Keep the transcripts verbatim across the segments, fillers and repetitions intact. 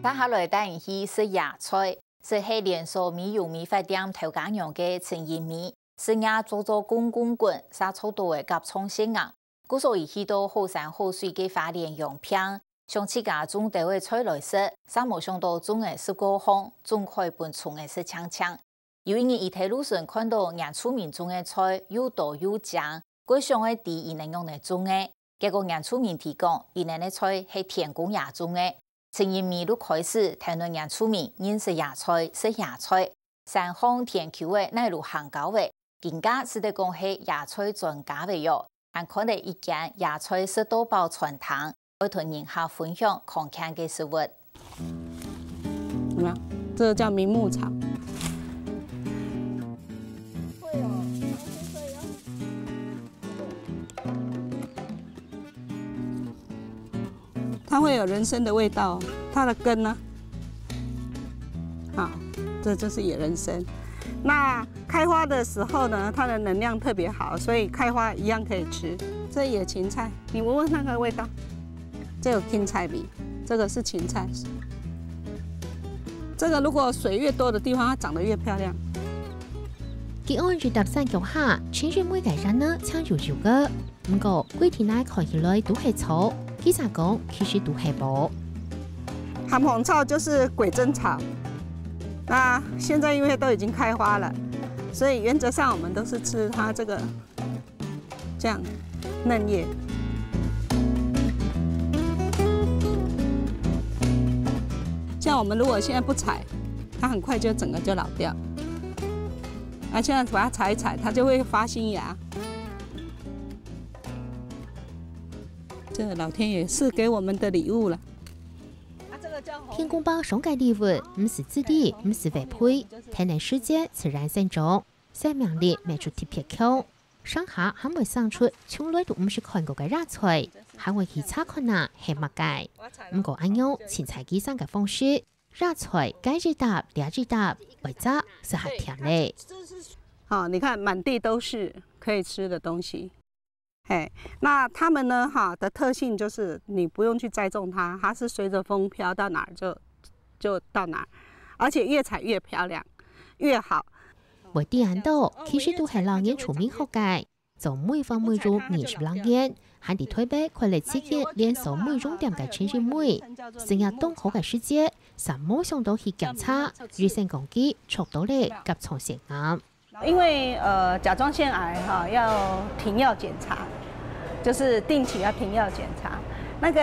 接下來帶你去食野菜，食係連鎖美容美髮店頭家娘个陳英美，食若做做滾滾滾，嗄做到个甲狀腺癌。故所佢去到好山好水个花蓮養病，想自家種兜仔菜來食，嗄無想到種仔食過項，種開分蟲仔食淨淨。 有一日，佢在路脣看到原住民種个菜又多又靚，佢想愛知佢等仰仔種个。結果原住民提講，佢等个菜係天公爺種个。陳英美就開始㧡等原住民認識野菜、食野菜。山項田坵仔哪路行高仔，今下使得講係野菜專家仔喲，還開了一間野菜食到飽餐廳。 愛同人客分享康健个食物。有沒有？這個叫名牧草。它會有人參的味道，它的根呢？好，這就是野人參。那開花的時候呢，它的能量特別好，所以開花一樣可以吃。這野芹菜，你聞聞那個味道，這有芹菜味，這個是芹菜。這個如果水越多的地方，它長得越漂亮。佢安一搭山腳下，全身每个人呢，像有有个。毋過，歸地泥看起來都係草，其實講其實都係寶。含红草就是鬼针草，那现在因为都已经开花了，所以原则上我们都是吃它这个这样嫩叶。像我们如果现在不采，它很快就整个就老掉。啊，现在把它采一采，它就会发新芽。这老天爷赐给我们的礼物了。天公伯送个禮物，毋使自己，毋使花費，天然時節自然生長，生命力乜就特別強。 上下還會生出從來都毋識看過个野菜，還會去查看啊係麼个。毋過恁樣清彩佢生个方式，野菜該一搭這一搭，或者係較甜咧。好，你看满地都是可以吃的东西。嘿，那它们呢，哈的特性就是你不用去栽种它，它是随着风飘到哪儿就就到哪儿，而且越采越漂亮，越好。 會知恁多，其實都係摎原住民學个。做美髮美容二十零年，還在台北開了自家連鎖美容店个陳英美，生日當好个時節，嗄無想到去檢查，醫生講佢著到了甲狀腺癌。因為呃甲狀腺癌哈要停藥檢查，就是定期要停藥檢查。那個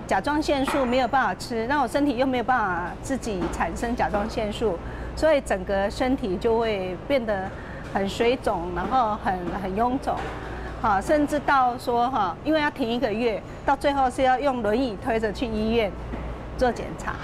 甲狀腺素沒有辦法吃，那我身體又沒有辦法自己產生甲狀腺素，所以整個身體就會變得很水腫，然後很很臃腫，哈，甚至到說哈，因為要停一個月，到最後是要用輪椅推著去醫院做檢查。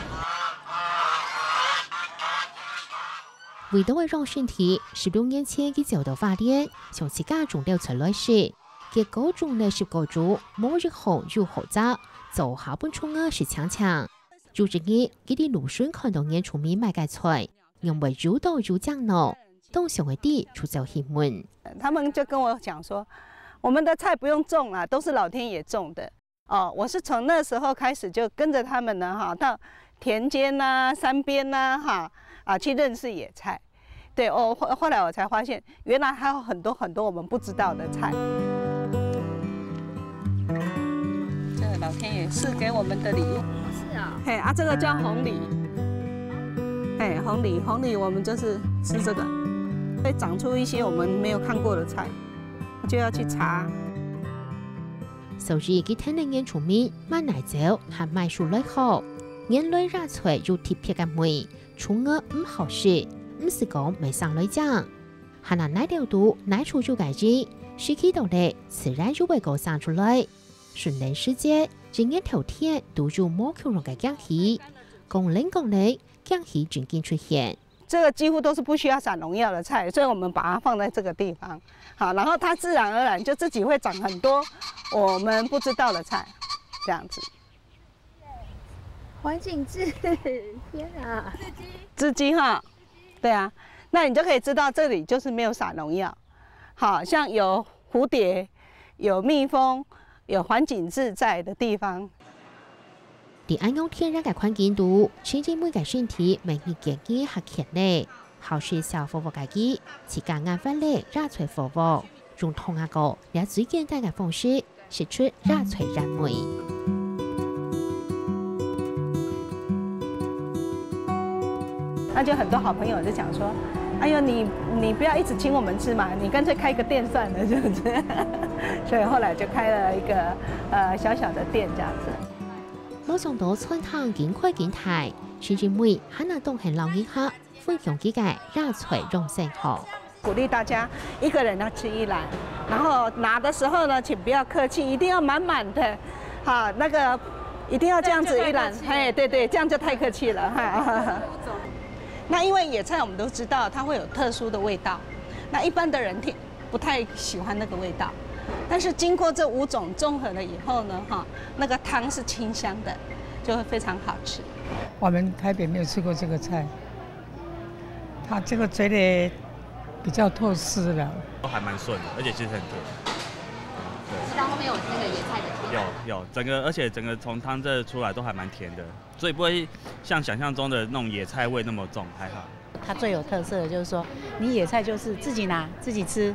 為著愛養身體，十六年前佢走到花蓮，想自家種兜菜來食。結果種了十個月，無一項有好摘，做下分蟲仔食淨淨。有一日，佢在路脣看到原住民賣个菜，仰會又多又靚呢？當想愛知就走去問。他們就跟我講說，我們的菜不用種了，都是老天爺種的。 哦，我是從那時候開始就跟著他們呢，哈，到田間吶、山邊吶，哈，啊，去認識野菜。對，我後後來我才發現，原來還有很多很多我們不知道的菜。這個老天爺賜給我們的禮物。嘿啊，這個叫紅藜，嘿，紅藜，紅藜我們就是吃這個，會長出一些我們沒有看過的菜，就要去查。 所以佢聽了原住民買泥鰍還買樹來學。原來野菜有特別个味，蟲仔毋好食，毋使講乜生來靚。還拿泥兜肚泥土有个人，時機到了，自然又會過生出來。春耕時節，一年透天都有無共樣个景氣。講冷講熱，景氣正經出現。 這個幾乎都是不需要撒農藥的菜，所以我們把它放在這個地方，好，然後它自然而然就自己會長很多我們不知道的菜，這樣子。環頸雉，天啊！雉雞哈，對啊，那你就可以知道這裡就是沒有撒農藥，好像有蝴蝶、有蜜蜂、有環頸雉在的地方。在恁樣天然个環境肚，陳靜妹个身體每日健康較健咧。好食小火鍋个佢，自家研發了野菜火鍋，用糖阿哥這最簡單个方式，食出野菜原味。那就很多好朋友就讲说：“哎呦，你你不要一直请我们吃嘛，你干脆开个店算了，这样子。”所以后来就开了一个呃小小的店这样子。無想到餐廳緊開緊大，陳靜妹還能當肯摎人客分享佢个野菜養生學。鼓励大家一个人要吃一篮，然后拿的时候呢，请不要客气，一定要满满的，哈，那个一定要这样子一篮，嘿，对对，这样就太客气了哈。那因为野菜我们都知道它会有特殊的味道，那一般的人听不太喜欢那个味道，但是经过这五种综合了以后呢，哈，那个汤是清香的，就会非常好吃。我们台北没有吃过这个菜，它这个做的比较透视了。都还蛮顺的，而且其实很甜。吃到后面有那个野菜的甜。有有，整个而且整个从汤这出来都还蛮甜的，所以不会像想象中的那种野菜味那么重，还好。它最有特色的就是说，你野菜就是自己拿自己吃，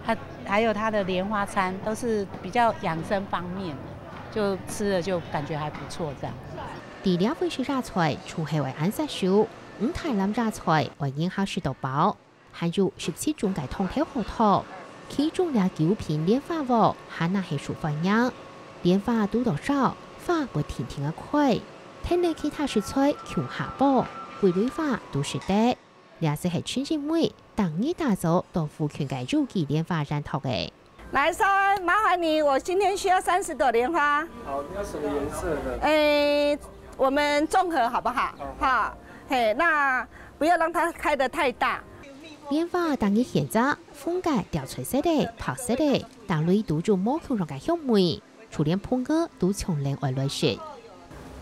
它还有它的莲花餐都是比较养生方面的，就吃了就感觉还不错这样。在這位食野菜，除了會恁惜手，五大籃野菜會人客食到飽，還有十七種个湯頭好討。其中這九品蓮花鍋還係受歡迎。蓮花堵到燒，花會定定个開，跈等其他食材共下鍋，歸蕊花都食得。這就係陳靜妹逐日打早到附近个有機蓮花園擇个。 来，稍安，麻烦你，我今天需要三十朵莲花。好，你要什么颜色的？诶，我们综合好不好？好，嘿，那不要让它开得太大。蓮花逐日現摘，紅个、調菜色个、白色个，逐蕊都有無共樣个香味，就連蜂仔都搶等愛來食。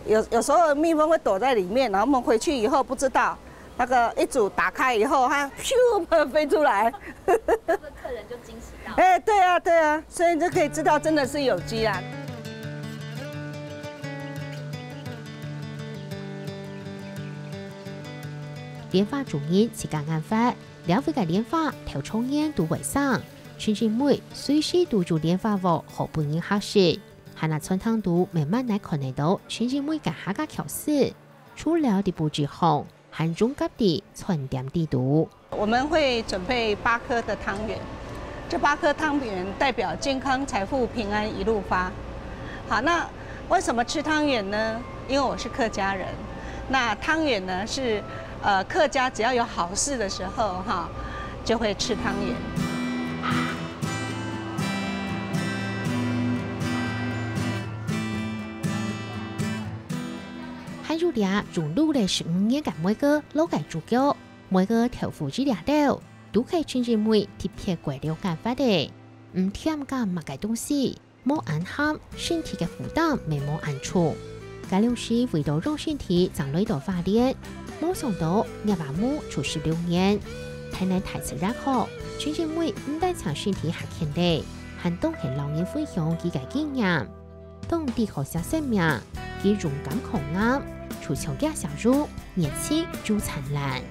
有有时候蜜蜂会躲在里面，然后我们回去以后不知道，那个一煮打开以后，它咻飞出来。客人就惊喜到。哎，对啊，对啊，所以你就可以知道真的是有机啦。蓮花種人自家研發，這位个蓮花頭長年都會生，陳靜妹隨時都有蓮花鍋好分人客食。還啊餐廳肚慢慢來看得到陳靜妹个客家巧思，除了在布置項， 還融合在餐點裡肚。我们会准备八颗的汤圆，这八颗汤圆代表健康、财富、平安一路发。好，那为什么吃汤圆呢？因为我是客家人，那汤圆呢是呃客家只要有好事的时候哈，就会吃汤圆。 還有這種滷了十五年个梅仔摎个豬腳，梅仔豆腐這兜，都係陳靜妹特別改良研發个。毋添加麼个東西，無恁鹹，身體个負擔乜無恁重。該量時為到養身體正來到花蓮，無想到𥍉啊目就十六年。跈等大自然學，陳靜妹毋單淨身體較健咧，還當肯摎人分享佢个經驗。 當知好惜生命，佢勇敢抗癌，就像佢笑容，熱情又燦爛。